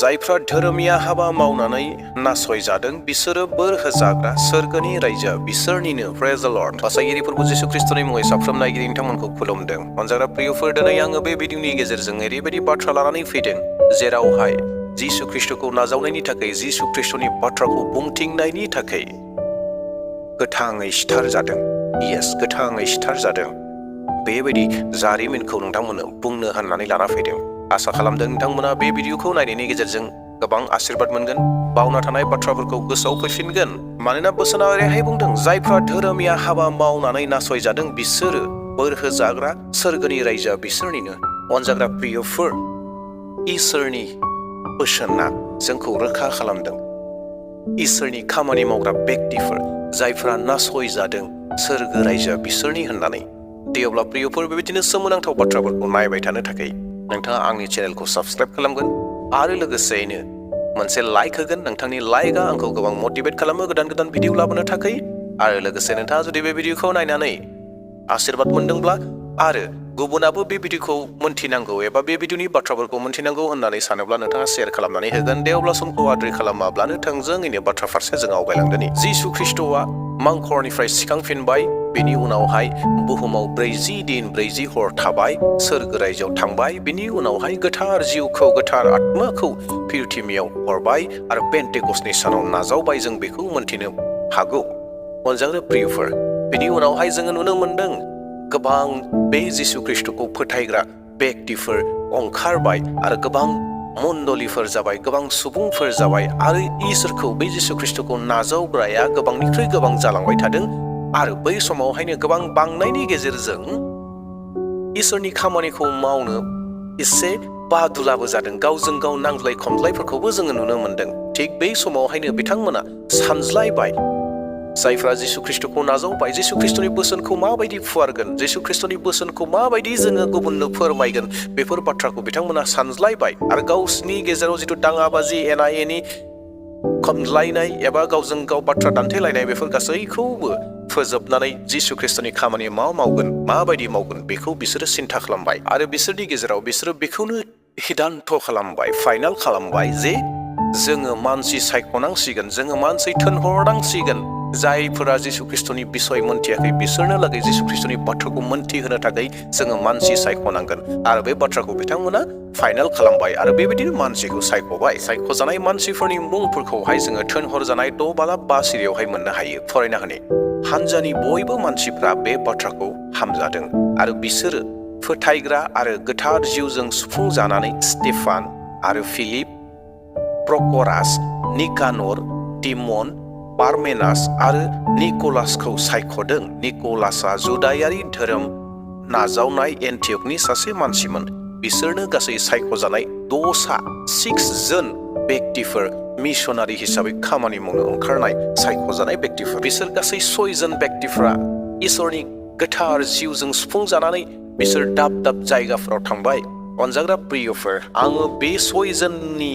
जायफ्रा धोरोमिया हाबा मावनानै नासयजादों बिसोरो बोर होजाग्रा सोरगोनि रायजोआ बिसोरनिनो। प्रेज द लर्ड। बासायगिरि प्रभु जिसु ख्रिस्टनि मुङै साफ्रोम नायगिरि नोंथांमोनखौ खुलुमदों। अनजाग्रा प्रियफोर, दिनै आङो बे भिडिअनि गेजेरजों ओरैबायदि बाथ्रा लानानै फैदों जेरावहाय जिसु ख्रिस्टखौ नाजावनायनि थाखाय, जिसु ख्रिस्टनि बाथ्राखौ बुंथिंनायनि थाखाय गोथाङै सिथारजादों। येस, गोथाङै सिथारजादों। बेबायदि जारिमिनखौ नोंथांमोननो बुंनो होननानै लाना फैदों। आसा खालामदों नोंथांमोना बे भिडिअखौ नायनायनि गेजेरजों गोबां आशीर्बाद मोनगोन, बावना थानाय बाथ्राफोरखौ गोसोआव फैफिनगोन। मानोना बोसोना ओरैहाय बुंदों, जायफ्रा धोरोमिया हाबा मावनानै नासयजादों बिसोरो बोर होजाग्रा सोरगोनि रायजोआ बिसोरनिनो। अनजाग्रा प्रियफोर, इसोरनि बोसोना जोंखौ रोखा खालामदों। इसोरनि खामानि मावग्रा बेक्तिफोर जायफ्रा नासयजादों सोरगो रायजोआ बिसोरनि होननानै। दे अब्ला प्रियफोर, बेबायदिनो सोमोनांथाव बाथ्राफोरखौ नायबाय थानो थाखाय नोंथाङा आंनि चेनेलखौ साबस्क्राइब खालामगोन आरो लोगोसेयैनो मोनसे लाइक होगोन। नोंथांनि लाइकआ आंखौ गोबां मटिभेट खालामो गोदान गोदान भिडिअ लाबोनो थाखाय। आरो लोगोसे नोंथाङा जुदि बे भिडिअखौ नायनानै आशीर्बाद मोनदोंब्ला आरो गुबुनाबो बे भिडिअखौ मोनथिनांगौ एबा बे भिडिअनि बाथ्राफोरखौ मोनथिनांगौ होननानै सानोब्ला नोंथाङा शेयार खालामनानै होगोन। दे अब्ला समखौ आद्रि खालामाब्लानो थोंजोङैनो बाथ्रा फारसे जों आवगायलांदोनि। जिसु ख्रिस्टआ मांखरनिफ्राय सिखांफिनबाय, बेनि उनावहाय बुहुमाव 40 दिन 40 हर थाबाय, सोरगो रायजोआव थांबाय, बेनि उनावहाय गोथार जिउखौ, गोथार आत्माखौ पृथिबियाव हरबाय आरो पेन्टेकस्टनि सानाव नाजावबाय। जों बेखौ मोनथिनो हागौ। अनजाग्रा प्रियफोर, बेनि उनावहाय जोङो नुनो मोनदों गोबां बे जिसु ख्रिस्टखौ फोथायग्रा बेक्तिफोर ओंखारबाय आरो गोबां मण्डलिफोर जाबाय, गोबां सुबुंफोर जाबाय आरो इसोरखौ, बे जिसु ख्रिस्टखौ नाजावग्राया गोबांनिख्रुइ गोबां जालांबाय थादों। आरो बै समावहायनो गोबां बांनायनि गेजेरजों इसोरनि खामानिखौ मावनो एसे बादुलाबो जादों। गावजों गाव नांज्लाय खमज्लायफोरखौबो जोङो नुनो मोनदों। थिग बै समावहायनो बिथांमोना सानज्लायबाय, जायफ्रा जिसु ख्रिस्टखौ नाजावबाय, जिसु ख्रिस्टनि बोसोनखौ माबायदि फुवारगोन, जिसु ख्रिस्टनि बोसोनखौ माबायदि जोङो गुबुननो फोरमायगोन, बेफोर बाथ्राखौ बिथांमोना सानज्लायबाय आरो गावसिनि गेजेराव जिथु दाङाबाजि, एना एनि खमज्लायनाय एबा गावजों गाव बाथ्रा दान्थेलायनाय, बेफोर गासैखौबो फोजोबनानै जिसु ख्रिस्टनि खामानि मावगोन, माबायदि मावगोन बेखौ बिसोरो सिन्था खालामबाय। आरो बिसोरनि गेजेराव बिसोरो बेखौनो सिद्धान्त खालामबाय, फाइनाल खालामबाय जे जोङो मानसि सायख'नांसिगोन, जोङो मानसि थिनहरनांसिगोन। जायफोरा जिसु ख्रिस्टनि बिसय मोनथियाखै बिसोरनो लागै जिसु ख्रिस्टनि बाथ्राखौ मोनथिहोनो थाखाय जोङो मानसि सायख'नांगोन। आरो बे बाथ्राखौ बिथांमोना फाइनाल खालामबाय आरो बेबायदिनो मानसिखौ सायख'बाय। सायख'जानाय मानसिफोरनि मुंफोरखौहाय जोङो थिनहरजानाय 6 बाला 5 सिरियावहाय मोननो हायो। फरायना होनि। हानजानि बयबो मानसिफ्रा बे बाथ्राखौ हामजादों आरो बिसोरो फोथायग्रा आरो गोथार जिउजों सुफुंजानानै स्टेफान आरो फिलिप, प्रकरास, निकानर, तिमन, पारमेनास आरो निकलासखौ सायख'दों। निकलासआ जुदायारि धोरोम नाजावनाय एन्टियकनि सासे मानसिमोन। बिसोरनो गासै सायख'जानाय 6 जन बेक्तिफोर, मिशनारि हिसाबै खामानि मावनो ओंखारनाय सायख'जानाय बेक्तिफोर। बिसोर गासै 6 जन बेक्तिफोरा इसोरनि गोथार जिउजों सुफुंजानानै बिसोर दाब दाब जायगाफोराव थांबाय। अनजाग्रा प्रियफोर, आङो बे 6 जननि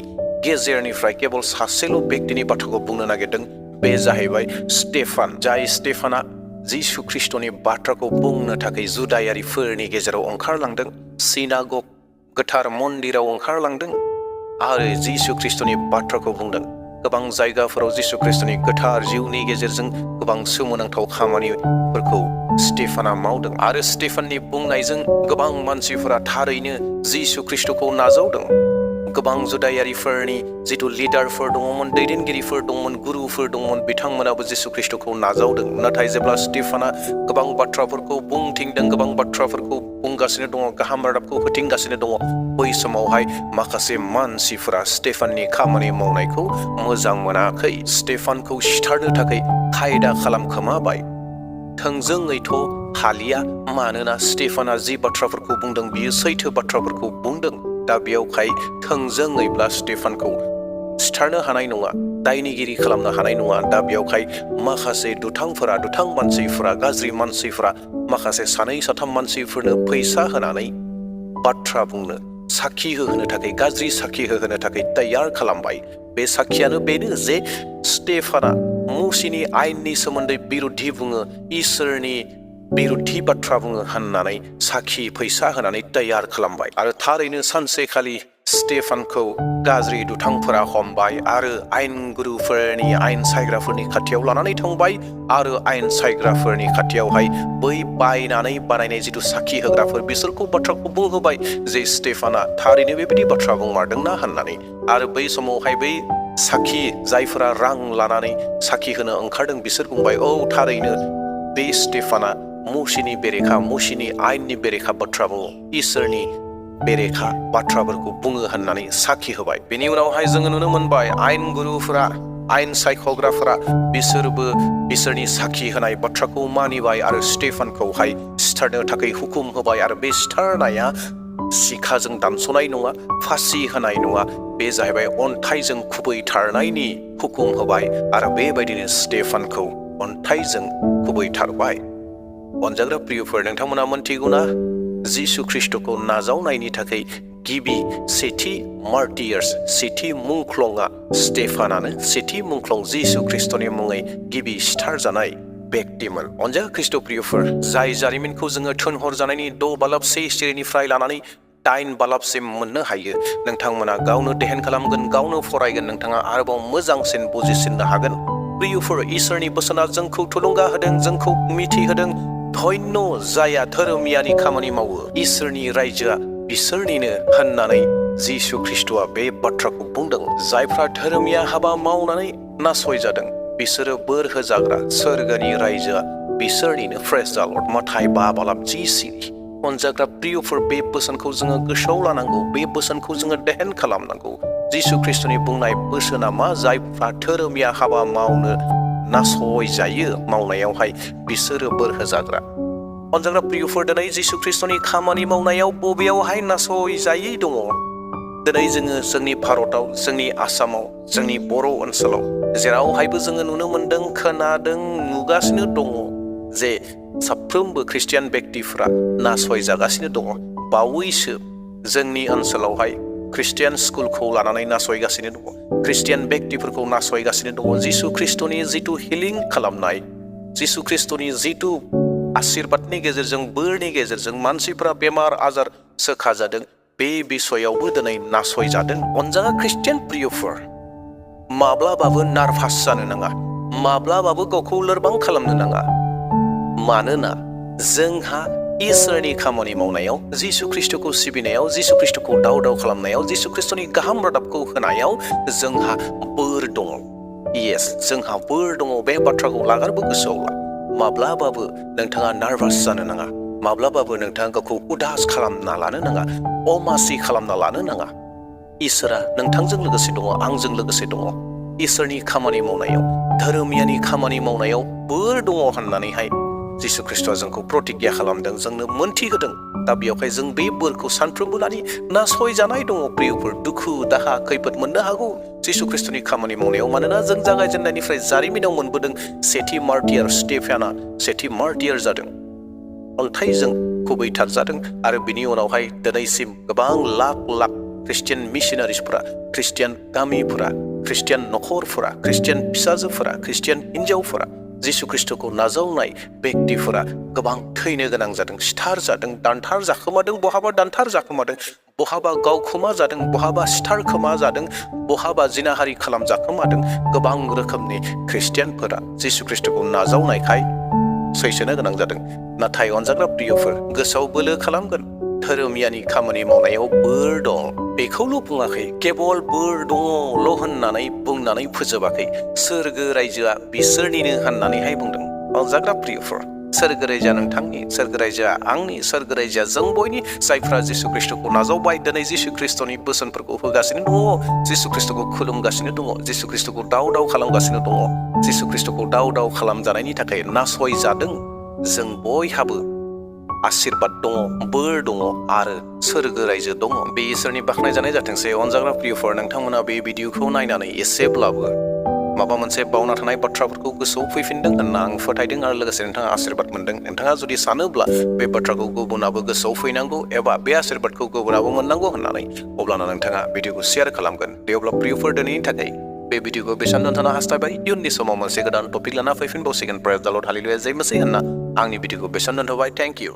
गेजेरनिफ्राय केवल सासेल' बेक्तिनि बाथ्राखौ बुंनो नागिरदों। बे जाहैबाय स्टेफान। जाय स्टेफाना जिसु ख्रिस्टनि बाथ्राखौ बुंनो थाखाय जुदायारिफोरनि गेजेराव ओंखारलांदों, सिनागग गोथार मन्दिराव ओंखारलांदों आरो जिसु ख्रिस्टनि बाथ्राखौ बुंदों। गोबां जायगाफोराव जिसु ख्रिस्टनि गोथार जिउनि गेजेरजों गोबां सोमोनांथाव खामानिफोरखौ स्टेफाना मावदों आरो स्टेफाननि बुंनायजों गोबां मानसिफोरा थारैनो जिसु ख्रिस्टखौ नाजावदों। गोबां जुदायारिफोरनि जिथु लिडारफोर दङमोन, दैदेनगिरिफोर दंमोन, गुरुफोर दंमोन, बिथांमोनाबो जिसु ख्रिस्टखौ नाजावदों। नाथाय जेब्ला स्टेफाना गोबां बाथ्राफोरखौ बुंथिंदों, गोबां बाथ्राफोरखौ बुंगासिनो दङ, गाहाम रादाबखौ होथिंगासिनो दङ, बै समावहाय माखासे मानसिफोरा स्टेफाननि खामानि मावनायखौ मोजां मोनाखै। स्टेफानखौ सिथारनो थाखाय खायदा खालामखोमाबाय। थोंजोङैथ' हालिया, मानोना स्टेफाना जि बाथ्राफोरखौ बुंदों बियो सैथो बाथ्राफोरखौ बुंदों। दा बेयावहाय थोंजोङैब्ला स्टेफानखौ सिथारनो हानाय नङा, दायनिगिरि खालामनो हानाय नङा। दा बेयावहाय माखासे दुथां मानसिफोरा, गाज्रि मानसिफोरा माखासे 2-3 मानसिफोरनो फैसा होनानै बाथ्रा बुंनो, साखि होहोनो थाखाय, गाज्रि साखि होहोनो थाखाय तैयार खालामबाय। बे साखियानो बेनो जे स्टेफाना मुसिनि आयेननि सोमोन्दै बिरुद्धि बुङो, इसोरनि बिरुद्धि बाथ्रा बुङो होननानै साखि फैसा होनानै तैयार खालामबाय। आरो थारैनो सानसेखालि स्टेफानखौ गाज्रि दुथांफोरा हमबाय आरो आयेन गुरुफोरनि आयेन सायग्राफोरनि खाथियाव लानानै थांबाय आरो आयेन सायग्राफोरनि खाथियावहाय बै बायनानै बानायनाय जिथु साखि होग्राफोर बिसोरखौ बाथ्राखौ बुंहोबाय जे स्टेफाना थारैनो बेबायदि बाथ्रा बुंमारदोंना होननानै आरो बै समावहाय बै साखि जायफोरा रां लानानै साखि होनो ओंखारदों बिसोर बुंबाय औ थारैनो बे स्टेफाना मुसिनि बेरेखा मुसिनि आयेननि बेरेखा बाथ्रा बुङो इसोरनि बेरेखा बाथ्राफोरखौ बुङो होननानै साखि होबाय। बेनि उनावहाय जोङो नुनो मोनबाय आयेन गुरुफोरा आयेन सायख'ग्राफोरा बिसोरबो बिसोरनि साखि होनाय बाथ्राखौ मानिबाय आरो स्टेफानखौहाय सिथारनो थाखाय हुकुम होबाय आरो बे सिथारनाया सिखाजों दानस'नाय नङा फासि होनाय नङा बे जाहैबाय अन्थाइजों खुबैथारनायनि हुकुम होबाय आरो बेबायदिनो स्टेफानखौ अन्थाइजों खुबैथारबाय। अनजाग्रा प्रियफोर नोंथांमोना मोनथिगौना जिसु ख्रिस्टखौ नाजावनायनि थाखाय गिबि सेथि मार्टियार्स सेथि मुंख्लंआ स्टेफानानो सेथि मुंख्लं जिसु ख्रिस्टनि मुङै गिबि सिथारजानाय व्यक्तिमोन। अनजाग्रा ख्रिस्ट' प्रियफोर जाय जारिमिनखौ जोङो थोनहरजानायनि 6 बालाब 1 सिरिनिफ्राय लानानै 8 बालाबसिम मोननो हायो नोंथांमोना गावनो देहेन खालामगोन गावनो फरायगोन नोंथाङा आरोबाव मोजांसिन बुजिसिननो हागोन। प्रियफोर इसोरनि बोसोना जोंखौ थुलुंगा होदों जोंखौ मिथिहोदों धन्य जाया धोरोमियानि खामानि मावो इसोरनि रायजोआ बिसोरनिनो होननानै जिसु ख्रिस्टआ बे बाथ्राखौ बुंदों। जायफ्रा धोरोमिया हाबा मावनानै नासयजादों बिसोरो बोर होजाग्रा सोरगोनि रायजोआ बिसोरनिनो प्रेज द लर्ड मथाइ 5 बालाब 10 सिरि। अनजाग्रा प्रियफोर बे बोसोनखौ जोङो गोसोआव लानांगौ बे बोसोनखौ जोङो देहेन खालामनांगौ। जिसु ख्रिस्टनि बुंनाय बोसोना मा जायफ्रा धोरोमिया हाबा मावनो नासयजायो मावनायावहाय बिसोरो बोर होजाग्रा। अनजाग्रा प्रियफोर दिनै जिसु ख्रिस्टनि खामानि मावनायाव बबेयावहाय नासयजायै दङ? दिनै जोङो जोंनि भारताव जोंनि आसामाव जोंनि बर' ओनसोलाव जेरावहायबो जोङो नुनो मोनदों खोनादों नुगासिनो दङ जे साफ्रोमबो ख्रिस्टियान व्यक्तिफ्रा नासयजागासिनो दङ। बावैसो जोंनि ओनसोलावहाय ख्रिस्टियान स्कुलखौ लानानै नासयगासिनो दङ ख्रिस्टियान व्यक्तिफोरखौ नासयगासिनो दङ। जिसु ख्रिस्टनि जिथु हिलिं खालामनाय जिसु ख्रिस्टनि जिथु आशीर्बादनि गेजेरजों बोरनि गेजेरजों मानसिफोरा बेमार आजार सोखाजादों बे बिसयावबो दिनै नासयजादों। अनजाग्रा ख्रिस्टियान प्रियफोर माब्लाबाबो नार्भास जानो नाङा माब्लाबाबो गावखौ लोरबां खालामनो नाङा मानोना जोंहा इसोरनि खामानि मावनायाव जिसु ख्रिस्टखौ सिबिनायाव जिसु ख्रिस्टखौ दाव दाव खालामनायाव जिसु ख्रिस्टनि गाहाम रादाबखौ होनायाव जोंहा बोर दङ। येस जोंहा बोर दङ बे बाथ्राखौ लागारबो गोसोआव ला। माब्लाबाबो नोंथाङा नार्भास जानो नाङा माब्लाबाबो नोंथाङा गावखौ उदास खालामना लानो नाङा अमासि खालामना लानो नाङा। इसोरा नोंथांजों लोगोसे दङ आंजों लोगोसे दङ। इसोरनि खामानि मावनायाव धोरोमियानि खामानि मावनायाव बोर दङ होननानैहाय जिसु ख्रिस्टआ जोंखौ प्रतिज्ञा खालामदों जोंनो मोनथिहोदों। दा बेयावहाय जों बे बोरखौ सानफ्रोमबो लानि नासयजानाय दङ प्रियफोर दुखु दाहा खैफोद मोननो हागौ जिसु ख्रिस्टनि खामानि मावनायाव मानोना जों जागायजेननायनिफ्राय जारिमिनाव मोनबोदों सेथि मार्टियार स्टेफाना सेथि मार्टियार जादों अन्थाइजों खुबैथारजादों आरो बिनि उनावहाय दिनैसिम गोबां लाख लाख ख्रिस्टियान मिशनारिसफोरा ख्रिस्टियान गामिफोरा ख्रिस्टियान नखरफोरा ख्रिस्टियान फिसाजोफोरा ख्रिस्टियान हिन्जावफोरा जिसु ख्रिस्टखौ नाजावनाय व्यक्तिफोरा गोबां थैनो गोनां जादों सिथार जादों दानथार जाखोमादों बहाबा दानथार जाखोमादों बहाबा गावखोमा जादों बहाबा सिथार खोमा जादों बहाबा जिनाहारि खालामजाखोमादों। गोबां रोखोमनि ख्रिस्टियानफोरा जिसु ख्रिस्टखौ नाजावनायखाय सैसोनो गोनां जादों। नाथाय अनजाग्रा प्रियफोर गोसोआव बोलो खालामगोन धोरोमियानि खामानि मावनायाव बोर दं बेखौल' बुङाखै केबल बोर दङल' होननानै बुंनानै फोजोबाखै सोरगो रायजोआ बिसोरनिनो होननानैहाय बुंदों। अनजाग्रा प्रियफोर सोरगो रायजोआ नोंथांनि सोरगो रायजोआ आंनि सोरगो रायजोआ जों बयनि जायफ्रा जिसु ख्रिस्टखौ नाजावबाय दिनै जिसु ख्रिस्टनि बोसोनफोरखौ होगासिनो दङ जिसु ख्रिस्टखौ खुलुमगासिनो दङ जिसु ख्रिस्टखौ दाव दाव खालामगासिनो दङ जिसु ख्रिस्टखौ दाव दाव खालामजानायनि थाखाय नासयजादों। जों बयहाबो आशीर्बाद दङ बोर दङ आरो सोरगो रायजो दङ। बे इसोरनि बाख्नायजानाय जाथोंसै। अनजाग्रा प्रियफोर नोंथांमोना बे भिडिअखौ नायनानै एसेब्लाबो माबा मोनसे बावना थानाय बाथ्राफोरखौ गोसोआव फैफिनदों होनना आं फोथायदों आरो लोगोसे नोंथाङा आशीर्बाद मोनदों। नोंथाङा जुदि सानोब्ला बे बाथ्राखौ गुबुनाबो गोसोआव फैनांगौ एबा बे आशीर्बादखौ गुबुनाबो मोननांगौ होननानै अब्लाना नोंथाङा भिडिअखौ शेयार खालामगोन। दे अब्ला प्रियफोर दिनैनि थाखाय बे भिडिअखौ बेसेबां दोनथ'नो हास्थायबाय इयुननि समाव मोनसे गोदान टपिक लाना फैफिनबावसिगोन। प्रेज द लर्ड हालेलुया जय मसीह होनना आंनि भिडिअखौ बेसेबां दोनथ'बाय। Thank you.